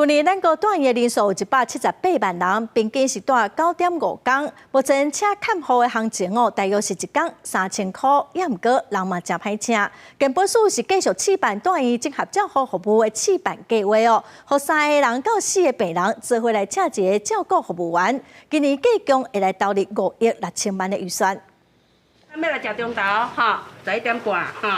去年咱國蹛院的人數有178萬人，平均是蹛9.5工。目前請看護的行情哦，大約是一工3000箍，也毋過人嘛誠歹請。健保署是繼續試辦蹛院綜合照護服務的試辦計劃哦，予三个人到四个病人做伙來請一個照顧服務員。今年計共會來投入5億6千萬的預算。欲來食中晝吼，11點半吼。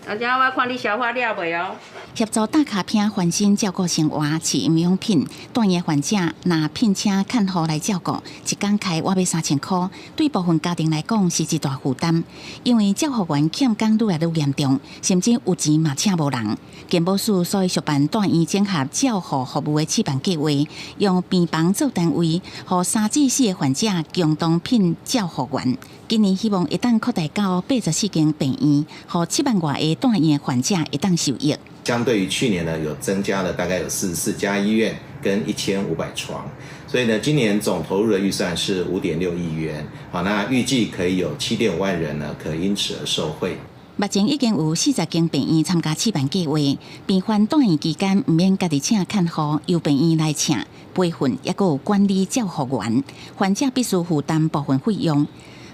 阿姐，我看你消化了未哦？協助打跤拼翻身照顧生活，飼營養品，蹛院患者若聘請看護來照顧，一工開倚欲3000箍，對部分家庭來講是一大負擔。因為照護員欠工愈來愈嚴重，甚至有錢嘛請無人。健保署所以續辦蹛院綜合照護服務的試辦計劃，用病房做單位，予三至四個患者共同聘照護員。今年希望會當擴大到84間病院，予7萬外个蹛院患者會當受益。相對於去年呢，有增加了大概有44家醫院跟1500床，所以呢，今年總投入的預算是5.6億元。好，那預計可以有7.5萬人呢，可因此而受惠。目前已經有40間病院參加試辦計劃，病患蹛院期間毋免家己請看護，由病院來請培訓，抑閣有管理照護員，患者必須負擔部分費用。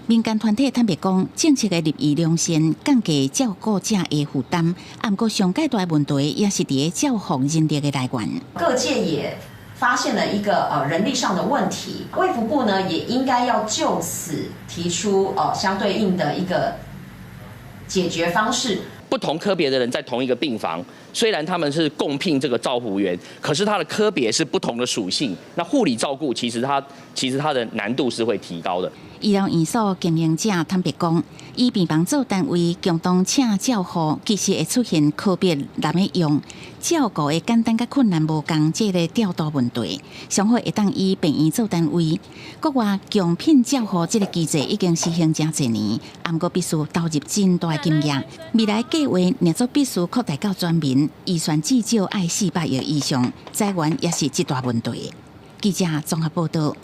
民間團體坦白講，政策的立意良善，降低照顧者的負擔，毋過上蓋大問題也是佇咧照護人力的來源。各界也發現了一個人力上的問題，衛福部呢也應該要就此提出相對應的一個解決方式。不同科別的人在同一個病房，雖然他們是共聘這個照護員，可是他的科別是不同的屬性。那護理照顧其實它的難度是會提高的。醫療院所經營者坦白講，以病房做單位，共同請照護，其實會出現科別濫的用，照顧的簡單佮困難無仝，這個調度問題，上好會當以病院做單位。國外共聘照護這個機制已經實行誠濟年，毋過必須投入真大金額。未來計劃若做必須擴大到全民，預算至少愛400億以上，資源也是一大問題。記者綜合報道。